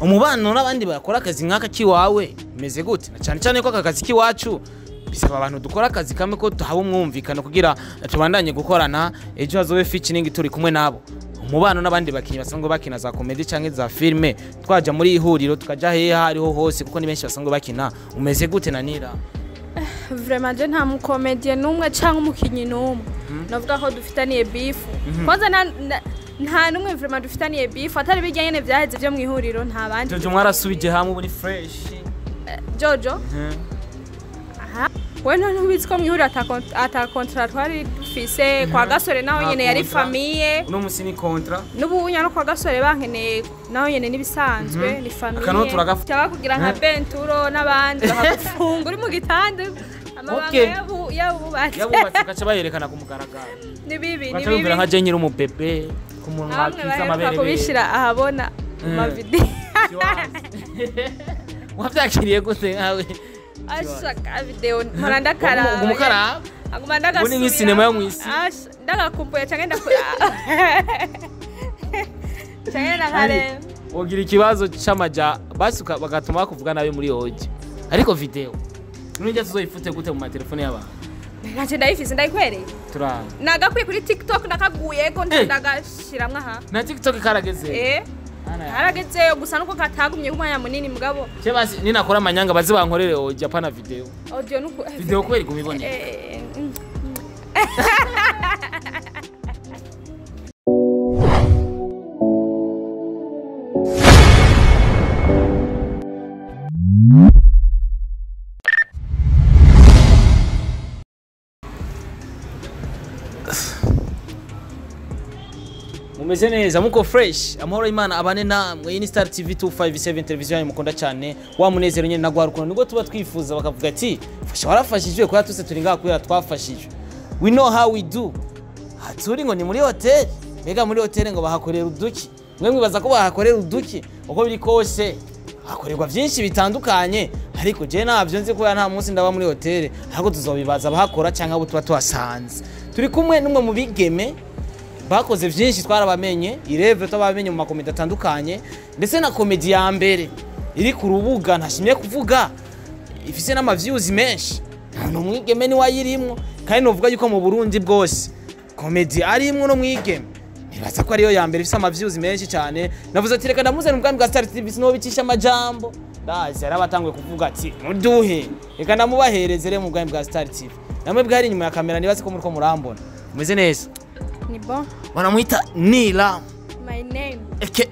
Umubano n'abandi bakora akazi nk'aka kiwawe meze gute? Na cyane cyane ko aka kazi kiwacu bisaba abantu dukora akazi kamwe ko tuhaba umwumvikano kugira tubandanye gukorana, ejo hazobe featuring turi kumwe nabo. Umubano n'abandi bakinyi basanzwe bakina za comedy canke za filme, twaja muri ihuriro tukaja hehe hariho hose, kuko ni benshi basanzwe bakina, umeze gute na Nira? Vraiment je nta mukomedie n'umwe canke umukinyi n'umwe navuga ko dufitaniye beef. Kwanza nta n'umwe vraiment dufitaniye beef, atari bijya nyene vyaheze vyo mwihuriro, nta bandi. Jojo mwarasubije hamwe ubu ni fresh? Jojo, aha we none ubizi ko mwihuriro ata contrat twari dufise kwa Gasore, naho Nta nyene yari contrat. famille. Uno musi ni contrat. N'ubu no kwa Gasore bankeneye, naho nyene nibisanzwe ni famille. Akantu turagafa. Cyaba kugira nka Benturo n'abandi bakagufunga uri mu gitanda, amabanga yabubatse. Yabubatse ugaca bayerekana ku mugaragaro. Ni bibi, ni ugaca bumvira bibi. Nka je nyiri umubebe ku muntu Bamwe wakiza baheruka amabere. kubishira ahabona mu mavideo. Wavyakiriye gute nkawe? Ashaka video mpora ndakaraba. Umukaraba. Aguma ndagasubira. Ubu ni nk'isinema yo mw'isi. Asha, ndagakumbuye canke ndakura canke ndakareba. Wogira ikibazo c'amaja basi bagatuma bakuvuga nabi muri audio, ariko video nujya tuzoyifute gute mu matelefone y'abantu? Ntaco ndayifise, ndayikwereye. Turaba. Nagakwiye kuri TikTok nakaguyeko. Eh. Ndagashiramwo aha. Na TikTok karageze? Eh, haragezeyo, gusa nuko katagumye umwanya munini mugabo. Che basi ninakora amanyanga baze bankorere audio, apana video. Audio nuko Video kubera iguma iboneka. Eh. Mumeze neza, muko fresh, amahoro y'Imana abane namwe. Iyi ni Star TV 257, televiziyo yanyu mukunda cyane. Wa munezero nyene nagwa rukundo nibwo tuba twifuza, bakavuga ati fasha warafashijwe, kubera twese turi ngaha kubera twafashijwe. We know how we do. Aha turi ngo ni muri hotel. Mbega muri hotel ngo bahakorera uduki? Mwe mwibaza ko bahakorera uduki? Uko biri kose hakorerwa byinshi bitandukanye, ariko je ntabyo nzi kubera nta munsi ndaba muri hotel, ariko tuzobibaza abahakora cyangwa abo tuba tuhasanze. Turi kumwe n'umwe mu bigeme bakoze byinshi, twarabamenye ireve, twabamenye mu makomedi atandukanye, ndetse na komedi ya mbere iri ku rubuga ntashimye kuvuga ifise n'amavyuzi menshi. Ni umwigeme niwe ayirimwo, kandi novuga yuko mu Burundi bwose komedi arimwo no mwigeme nibaza ko ariyo ya mbere ifise amavyuzi menshi cyane. Navuze ati reka ndamuzane mu bwami bwa Star TV, sinobicisha amajambo, ndazi yari abatanguye kuvuga ati muduhe, reka ndamubahereze rero mu bwami bwa Star TV. Namwe bwari inyuma ya kamera, nibaze ko muriko murambona, mumeze neza. Ni bon. Wanamwita Nila. My name. Aka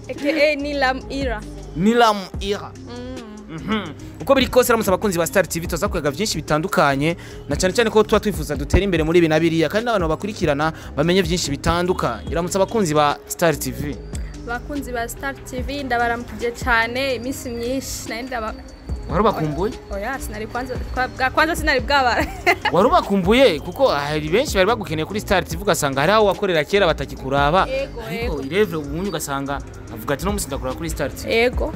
Aka Nilam Ira. Nilam Ira. Uko biri kose ramutse abakunzi ba Star TV, tuza kwiga byinshi bitandukanye, na cyane cyane ko tuba twifuza dutera imbere muri ibi na biriya, kandi n'abantu bakurikirana bamenye byinshi bitandukanye. Ramutse abakunzi ba Star TV. Bakunzi ba Star TV, ndabaramukije cyane, iminsi myinshi nari ndaba Wari ubakumbuye? Oya, sinari kwanza bwa kwanza sinari bwabara. Wari ubakumbuye, kuko hari benshi bari bagukeneye kuri Star TV, ugasanga hari aho wakorera kera batakikuraba. Yego, ariko yego. irevre ubunye ugasanga avuga ati no musi ndakura kuri Star TV. Ego.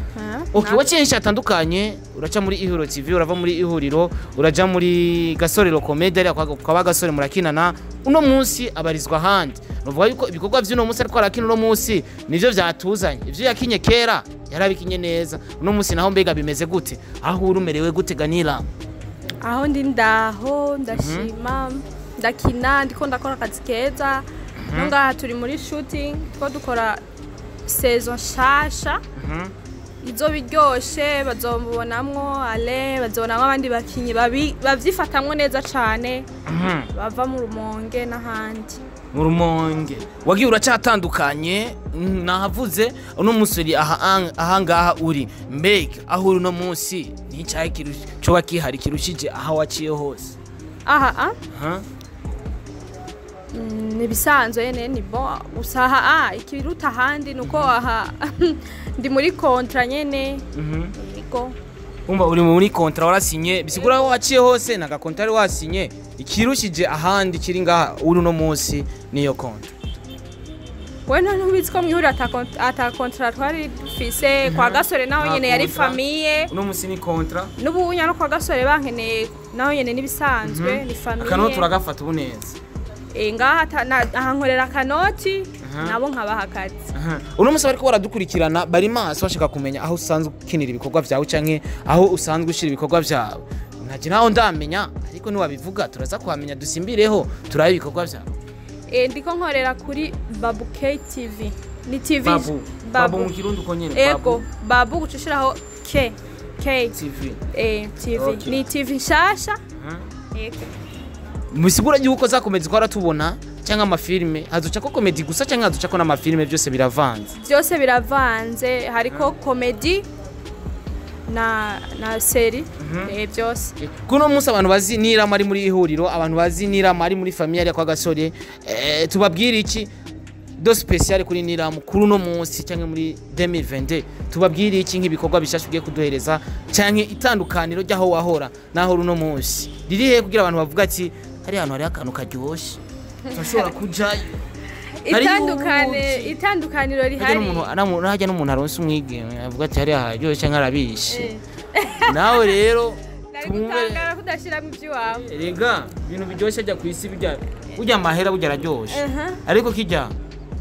Okay, waciye henshi hatandukanye, uraca muri Ihuriro TV, urava muri Ihuriro, uraja muri Gasorero Comedy, ariya kwa ba Gasore murakinana, uno munsi abarizwa ahandi. Nuvuga yuko ibikorwa vy'uno munsi ariko arakina uno munsi nivyo vyatuzanye. Ivyo yakinye kera yarabikinye neza. Uno munsi naho mbega bimeze gute? Aho uri umerewe gute Ganira? Aho ndi ndaho ndashima, ndakina, ndiko ndakora akazi keza. No ngaha turi muri shooting two dukora saison nshasha izoba iryoshe, bazobonamwo ale bazobonamwo abandi bakinyi bavyifatamwo neza cane, bava mu Rumonge n'ahandi. Mu Rumonge wagiye uracatandukanye, nahavuze uno munsi uri aha ahangaha uri, mbega aho uri uno munsi ni icahe coba kihari kirushije aho waciye hose? Aha a Ha? Ni ibisanzwe nyene, ni bon, gusa aha ikiruta ahandi nuko aha ndi muri contrat nyene. Yego. Umva uri muri contrat warasinye, bisigura aho waciye hose naga contrat wari wasinye, ikirushije ahandi kiri ngaha uri uno munsi niyo contrat. We none ubizi ko mwihuriro ata contrat twari dufise kwa Gasore, naho Nta nyene yari contrat. famille. Uno munsi ni contrat. N'ubu no kwa Gasore bankeneye, naho nyene nibisanzwe ni famille. Akanoti turagafata ubu neza. Eh, ngaha aha nkorera akanoti. Nabo nkabaha akazi. Uno munsi bariko baradukurikirana bari maso bashaka kumenya aho usanzwe ukinira ibikorwa vyawe canke aho usanzwe ushira ibikorwa vyawe. Ntaje naho ndamenya, ariko niwabivuga turaza kuhamenya, dusimbireho turabe ibikorwa vyawe. Ndiko nkorera kuri Babu K TV, ni TV. Babu, Babu mu Kirundi uko nyene? Ego, Babu gucishiraho K K TV. TV. Okay. Ni TV nshasha. Ego. Musigura yuko za comedy twara tubona cyangwa amafilme, hazoca ko comedy gusa cyangwa hazoca ko n'amafilme, byose biravanze? Byose biravanze, hariko comedy na série, byose. Kuno munsi abantu bazi Nirama ari muri ihuriro, abantu bazi Nirama ari muri famille ya kwa Gasore, tubabwira iki de spécial kuri Niramu kuri uno munsi cyangwa muri 2022? Tubabwira iki nk'ibikorwa bishasha ugiye kuduhereza, cyangwa itandukaniro ry'aho wahora naho runo munsi riri he, kugira abantu bavuga ati hari ahantu hari akantu karyoshe turashobora kujayo? Hari ubuki. Itandukaniro Harya rihari n'umuntu harya n'umuntu aronse umwigeme avuga ati hariya haryoshye cyangwa arabishe. Nawe rero nari tumve. Gutangara kudashiramo iby'iwawe. Erega ibintu biryoshye ajya ku isi bijya burya amahera burya araryoshe, ariko kijya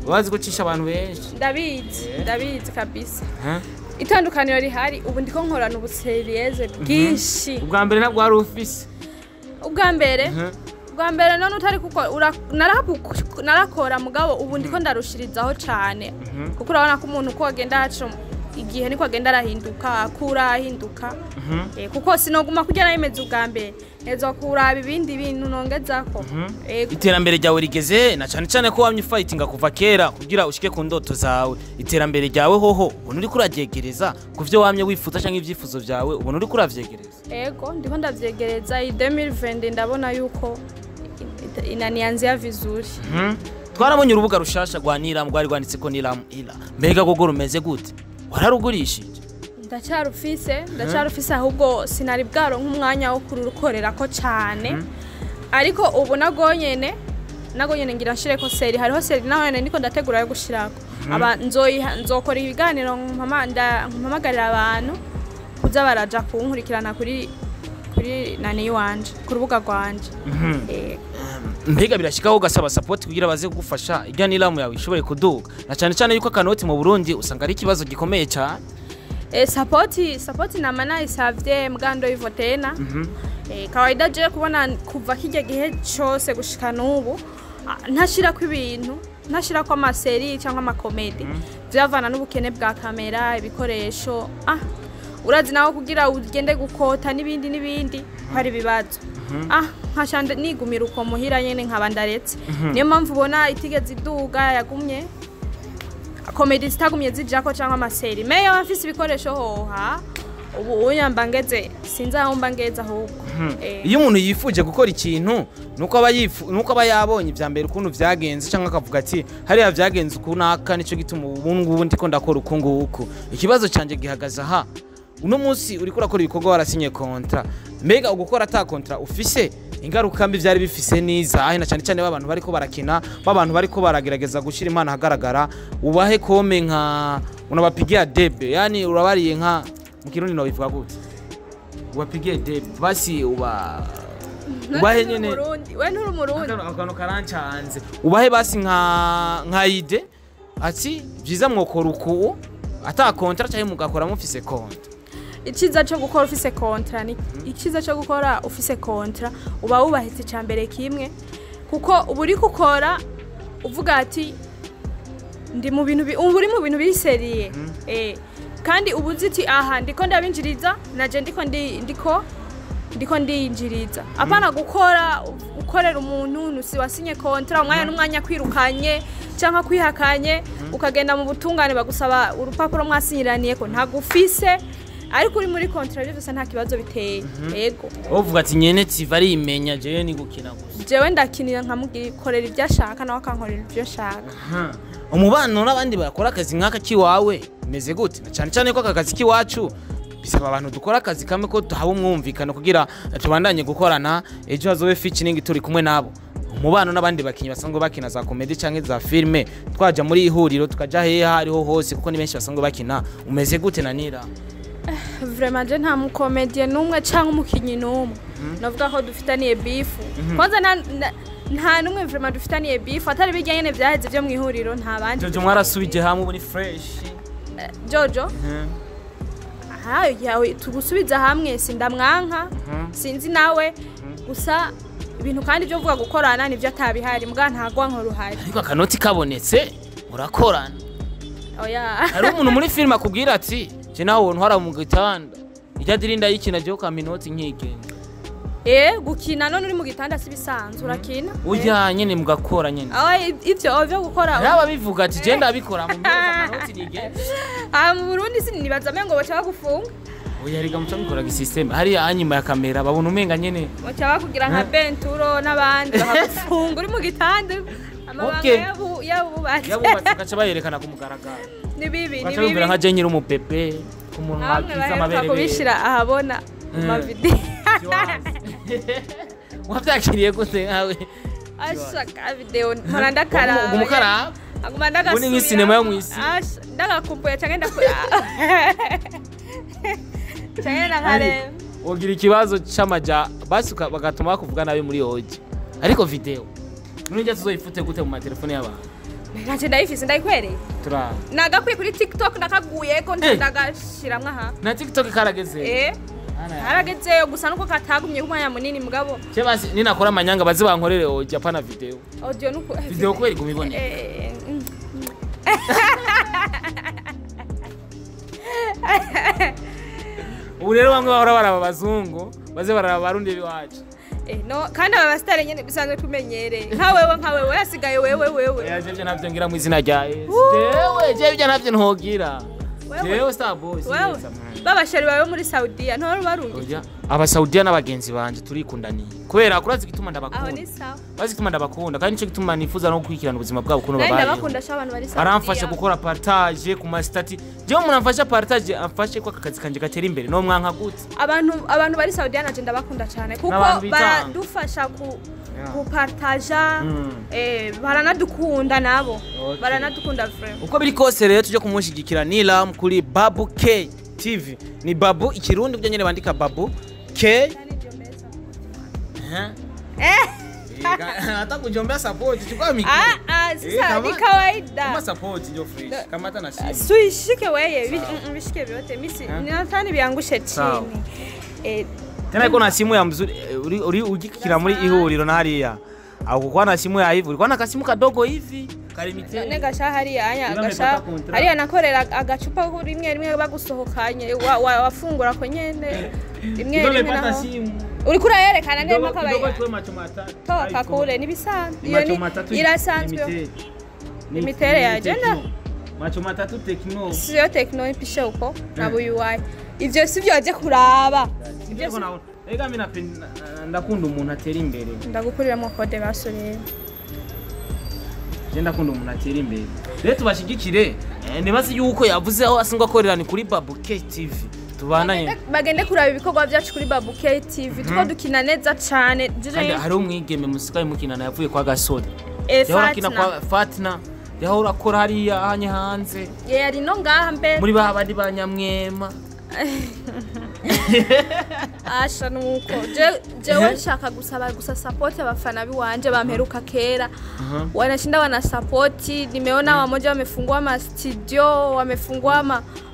bazi ko cisha abantu benshi. Ndabizi, ndabizi kabisa. Huh? Itandukaniro rihari, ubu ndiko nkorana ubu sérieux bwinshi. Ubwa mbere ntabwo wari ufise? Ubwa mbere, ubwa mbere none utari kuko narakora, mugabo ubu ndiko ndarushirizaho cane, kuko urabona ko umuntu uko agenda haca igihe niko agenda arahinduka, akura, ahinduka. Kuko sinoguma kurya nayimeze ubwa mbere, neza kuraba ibindi bintu nongezako. Ego. Iterambere ryawe rigeze, na cyane cyane ko wamye ufightinga kuva kera kugira ushike ku ndoto zawe. Iterambere ryawe hoho ubona uriko uraryegereza ku vyo wamye wifuza, cyangwa ibyifuzo byawe ubona uriko uravyegereza? Ego, ndiko ndavyegereza. Iyi 2020 ndabona yuko inanianzia vizuri. Twarabonye urubuga rushasha rwa Niram rwari rwanditse ko Niram ila, mbega gogo rumeze gute? Wararugurishije? Ndacyarufise, ndacyarufise, ahubwo sinari bwaronka umwanya wo kurukorerako cane, ariko ubu nago nyene ngira nshireko série. Hariho série naho nyene ndiko ndategura yo gushirako aba nzoyiha, nzokora ibiganiro mpamagarira abantu kuza baraja kunkurikirana kuri nani iwanje, ku rubuga rwanje. Mbega birashikaho ugasaba support kugira baze kugufasha irya Niram yawe ishobore kuduga, na cyane cyane yuko akanoti mu Burundi usanga ari ikibazo gikomeye cyane? Support nama nayisavye, mugando hivyo tena. Kawaida je kubona kuva kijya gihe cyose gushika n'ubu ntashirako ibintu, ntashirako ama série cyangwa ama comédie, vyavana n'ubukene bwa kamera, ibikoresho. Urazi nawe kugira ugende gukota n'ibindi n'ibindi hari ibibazo. Nkaca nigumira uko muhira nyene, nkaba ndaretse. Niyo mpamvu ubona itigeze iduga, yagumye comédie zitagumye zijako cyangwa ama série. Meyo mfise ibikoresho hoha ubu unya mba ngeze, sinzi aho mba ngeze ahubwo. Iyo umuntu yifuje gukora ikintu nuko aba yabonye ibya mbere ukuntu vyagenze, cyangwa akavuga ati hariya vyagenze uku naka, nico gituma ubu ngubu ndiko ndakora uku nguku. Ikibazo canje gihagaze aha: uno munsi uriko urakora ibikorwa warasinye contrat, mbega ugukora ata contrat ufise, ingaruka mbi vyari bifise niza ahe? Na cyane cyane b'abantu bariko barakina, b'abantu bariko baragerageza gushira impano ahagaragara, ubahe comme nka unabapigia debe, yani urabariye nka mu Kirundi no bivuga gute, ubapigie debe basi, uba ubahe nyene. Umurundi, we nturi Umurundi. Akantu karancanze. Ubahe basi nka idée ati byiza mwokora uku ata contrat, cyangwa mugakora mufise contrat. Icyiza cyo gukora ufise contrat ni icyiza cyo gukora ufise contrat, uba wubahitse icya mbere kimwe, kuko uba uri gukora uvuga ati ndi mu bintu uba uri mu bintu biri sérieux, kandi uba uzi ati aha ndiko ndabinjiriza, naje ndiko ndiko ndiyinjiriza, apana gukora ukorera umuntu nusi wasinye contrat, umwanya n'umwanya kwirukanye cyangwa kwihakanye, ukagenda mu butungane bagusaba urupapuro mwasinyiraniye ko ntagufise, ariko uri muri contrat ibyo byose nta kibazo biteye. Yego. Uvuga ati nyene TV arimenya, jewe ni gukina gusa. Jewe ndakinira nkamukorera ibyo ashaka, nawe akankorera ibyo ashaka. Umubano n'abandi bakora akazi nk'aka kiwawe meze gute? Na cyane cyane ko aka kazi kiwacu bisaba abantu dukora akazi kamwe ko tuhaba umwumvikano kugira tubandanye gukorana, ejo hazobe featuring turi kumwe nabo. Umubano n'abandi bakinyi basanzwe bakina za comedy canke za filme, twaja muri ihuriro, tukaja hehe hariho hose, kuko ni benshi basanzwe bakina, umeze gute na Nira? Vraiment je nta mu comédien n'umwe cyangwa umukinyi n'umwe navuga ko dufitaniye beef. Kwanza Nta n'umwe vraiment dufitaniye beef, atari bijya nyene vyaheze vyo mwihuriro, nta bandi. Jojo mwarasubije hamwe, ubu ni fresh? Jojo, aha yawe tugusubiza hamwe, sindamwanka, sinzi nawe gusa ibintu kandi byo vuga gukorana nivyo atabihari, mbwa ntagwa nkoruhari. Ariko akanoti kabonetse murakorana? Oya. Hari umuntu muri filime akubwira ati je nawe wontwara mu gitanda ijya dirinda y'ikina je ukampa inoti nkigenda? Gukina none uri mu gitanda si bisanzwe, urakina. Urya nyene mugakora nyene. Aho ivyo byo gukora. Hari ababivuga ati je ndabikora mu mpereza akanoti nigenda. Ah, mu Burundi sinibaza mengo baca bagufunga. Oya rega, muca mukora gisystème hariya hanyuma ya kamera babona umenga nyene. Baca bakugira nka Benturo n'abandi, bakagufunga uri mu gitanda amabanga yabubatse. Yabubatse bagaca bayerekana ku mugaragaro. Ni bibi, ni baca bibi. bumvira nka je nyiri umubebe ku muntu Bamwe wakiza baheruka amabere. kubishira ahabona mu mavideo. Wavyakiriye gute nkawe? Ashaka video mpora ndakaraba. Uguma ukaraba? Aguma ndagasubira. Ubu ni nk'isinema yo mw'isi. Asha, ndagakumbuye canke ndakura canke ndakareba. Wogira ikibazo c'amaja basi bagatuma bakuvuga nabi muri oji, ariko video none njya tuzoyifute gute mu matelefone y'abantu? Nanje ndayifise, ndayikwereye. Turaba. Nagakwiye kuri TikTok, ndakaguyeko. Eh. Ndagashiramwo aha. Na TikTok karageze? Haragezeyo gusa nuko katagumye umwanya munini, mugabo. Che basi ninakora amanyanga baze bankorere oji, apana video. Audio nuko. Video kubera iguma iboneka. Ubu rero bamwe bahora baraba abazungu baze baraba abarundi b'iwacu. No kandi aba basitari nyene bisanzwe tumenyereye, nka wewe, nka wewe hasigaye wewe, wewe. Oya, jewe navyo ngira mu izina rya Yesu, jewe jewe ibyo navyo ntogira. Wewe. Jewe star boy. Wewe. Sineza, man. Babashari bawe muri Saudiya ntore barungi. Oya, abasaudiya n'abagenzi banje turikundaniye kubera kurazi igituma Aho ndabakunda. ni sawa. Bazi igituma ndabakunda, kandi nico gituma nifuza no gukurikirana ubuzima bwabo ukuntu Nari babayeho. ndabakunda sha abantu bari Saudiya. Aramfasha gukora partage ku ma status. Jewe umuntu amfasha partage, amfashe ko aka kazi kanje gatera imbere, no mwanka gute? Abantu bari Saudiya nanje ndabakunda cyane kuko N'abantu bitanga. baradufasha ku kupartaja, baranadukunda nabo. Baranadukunda vraiment. Uko biri kose rero tujye kumushyigikira Nilam kuri Babu K TV, ni Babu ikirundi byo nyene bandika Babu K. Hata kujombea support chukua mikro. Ah ah, sasa ni kawaida. Kama support ndio fresh kama hata na simu. Suishike weye, vishike vyote misi ninatani viangushe Sawa. chini. Tena iko na simu ya mzuri, uri ugikira muri ihuriro na hariya au kukuwa na simu ya hivi, ulikuwa na kasimu kadogo hivi kalimite. None gasha hariya anya Niba gasha amepata contract. hariya nakorera agacupa ko rimwe rimwe bagusohokanye wafungura ko nyene rimwe rimwe naho simu uriko urayerekana neza kidogo kabaye tuwe macho matatu toka kule nibisanzwe Ni iyo macho ni matatu irasanzwe. limited. Limited ya Ni jenda. Tecno. Macho matatu Tecno. Siyo Tecno ipishe uko na UI, ivyo sivyo waje kuraba. Ivyo ega mimi ndakunda umuntu atera imbere. Ndagukuriramo kode basoreye. Je ndakunda umuntu atera imbere. Rero tubashigikire. Nibaze yuko yavuze aho asanzwe akorera ni kuri Babu K TV. Tubananye. Bagende kuraba ibikorwa byacu kuri Babu K TV, tuko dukina neza cane. Kandi hari umwigeme musigaye mukinana yavuye kwa Gasore. Yahora akina Fatna. kwa Fatna. Yahora akora hariya hanye hanze. Ye ari no ngaha mbe. Muri ba bandi ba Nyamwema. Asha nuko jewe nshaka gusaba gusa support abafana biwanje bamperuka kera, wanashinda wana support. Nimeona wamoja wamefungua ma studio, wamefungua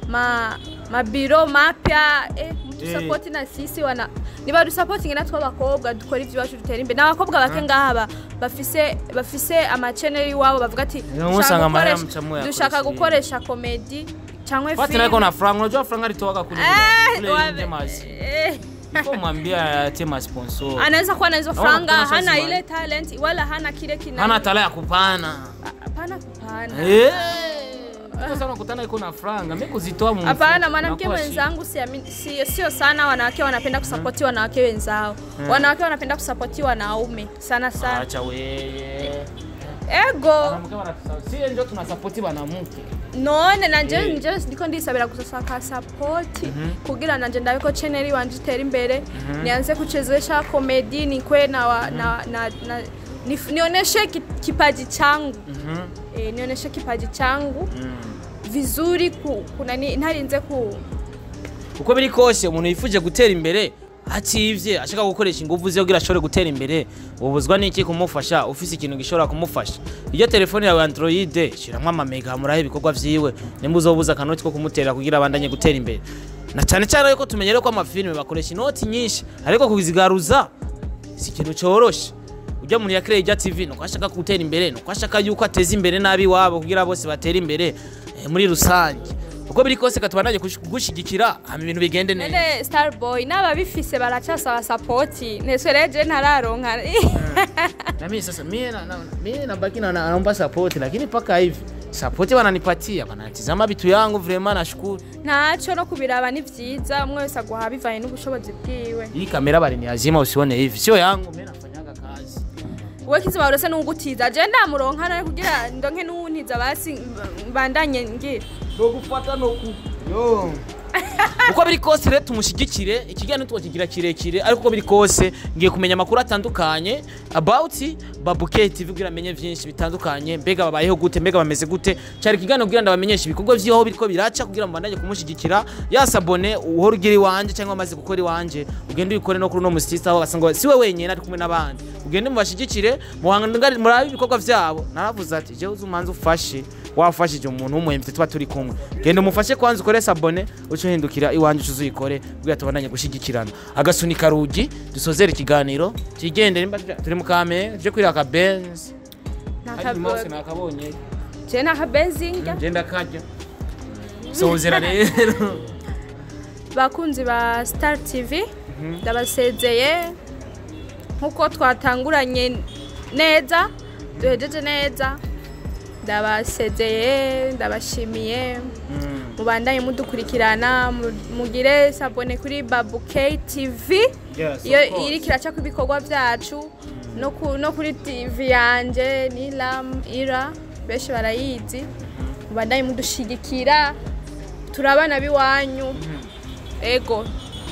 ma mabiro mapya, mtu support na sisi wana niba du supporting natwe abakobwa dukora ivyo dutera imbere n'abakobwa bake ngaha bafise ama channel iwabo bavuga ati Niyo usanga amahera muca muyakoresha dushaka ibindi. Gukoresha comedy cyangwa Fatna film. iko na Frank, unajua Frank alitoka kule kule nje mazi. Iko mwambia atie ma sponsor. Anaweza kuwa na hizo Naona franga, kuna hana size ile talent wala hana kile kina Hana tala ya kupana. Hapana kupana. Sasa unakutana iko na franga, mimi kuzitoa mu Hapana, mwanamke inakuwa shida. mwenzangu siamini, sio sana wanawake wanapenda kusapoti wanawake wenzao. Wanawake wanapenda kusapoti wanaume sana sana. Acha weye. Ego. Wanamke wanatusapoti. Sie ndio tunasapoti wanamke. None nanje nje ndiko ndisabira gusaka support kugira nanje ndabiko channel wanje itere imbere, nianze kuchezesha comedy, nikwe na, wa- na, na, na nioneshe kipaji changu. Nionyeshe kipaji changu vizuri ku, kuna ni ntarinze ku Uko biri kose umuntu yifuje gutera imbere Ativye ashaka gukoresha ingufu ze kugira ashobore gutera imbere, ubuzwa n'iki kumufasha? Ufise ikintu gishobora kumufasha, iyo telefone yawe Android shiramwo amamega, murahe ibikorwa vyiwe, nimba uzobuza akanoti ko kumutera kugira abandanye gutera imbere. Na cyane cyane yuko tumenyere ko amafilime bakoresha inoti nyinshi, ariko kuzigaruza si ikintu coroshe. Ujya muri ya ijya TV nuko ashaka gutera imbere, nuko ashaka yuko ateza imbere nabi wabo kugira bose batere imbere muri rusange. Uko biri kose katubandanye kugushigikira hama ibintu bigende neza. None Starboy, n'ababifise baracasaba support, neswereje ntararonka. Na mimi sasa mimi na mimi nabaki na naomba support, lakini paka hivi support wananipatia, wanatizama vitu yangu, vraiment nashukuru. Ntaco no kubiraba ni vyiza, umwe wese aguha bivanye n'ubushobozi bwiwe. Hii kamera bali ni azima, usione hivi sio yangu, mimi nafanyaga kazi. We kizima urose n'ugutiza, je ndamuronka none kugira ndonke n'uwuntiza, basi mbandanye ngira. No gufata no ku yo. Uko biri kose rero tumushigikire, ikiganiro twakigira kirekire, ariko uko biri kose ngiye kumenya amakuru atandukanye about Babu K TV kugira amenye vyinshi bitandukanye, mbega babayeho gute, mbega bameze gute. Cyari ikiganiro kugira ndabamenyeshe ibikorwa vy'iho biriko biraca kugira mubandanye kumushigikira. Yasabone uhora ugira iwanje cyangwa amaze gukora iwanje, ugende ubikore no kuri uno musista aho basanga siwe wenyine ari kumwe n'abandi, ugende mubashigikire, muhangane murabe ibikorwa vyabo. Naravuze ati jewe uzumanze ufashe, wafashije umuntu w'umuhemvyi tuba turi kumwe, genda umufashe kwanza ukore s'abonner, uce uhindukira iwanje uce uzuyikore kugira tubandanye gushigikirana. Agasunika rugi dusozere ikiganiro kigendere, nimba turi mu kame tuje kwiraka Benz. Nakabonye Je nakabenzi njya. Je ndakarya. Sozera rero. Bakunzi ba Star TV, ndabasezeye nkuko twatanguranye neza duhejeje neza, ndabasezeye, ndabashimiye. Mubandanye mudukurikirana, mugire s'abonner kuri Babu K TV. Yes, iyo of course. Iri kiraca ku bikorwa byacu no kuri TV yanje ni Lam Ira, benshi barayizi. Mubandanye mudushigikira, turabana biwanyu. Ego.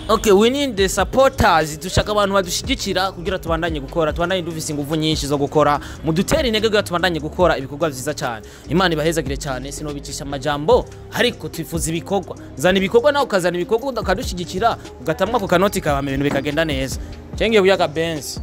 Okay, we need the supporters. Dushaka abantu badushigikira kugira tubandanye gukora, tubandanye dufise ingufu nyinshi zo gukora, mudutere intege kugira tubandanye gukora ibikorwa vyiza cyane. Imana ibahezagire cyane, sinobicisha amajambo, ariko twifuza ibikorwa. Zana ibikorwa nawe ukazana ibikorwa ukadushigikira, ugatamwa ku kanoti kawe, ibintu bikagenda neza. Cenge kuyaka Benz.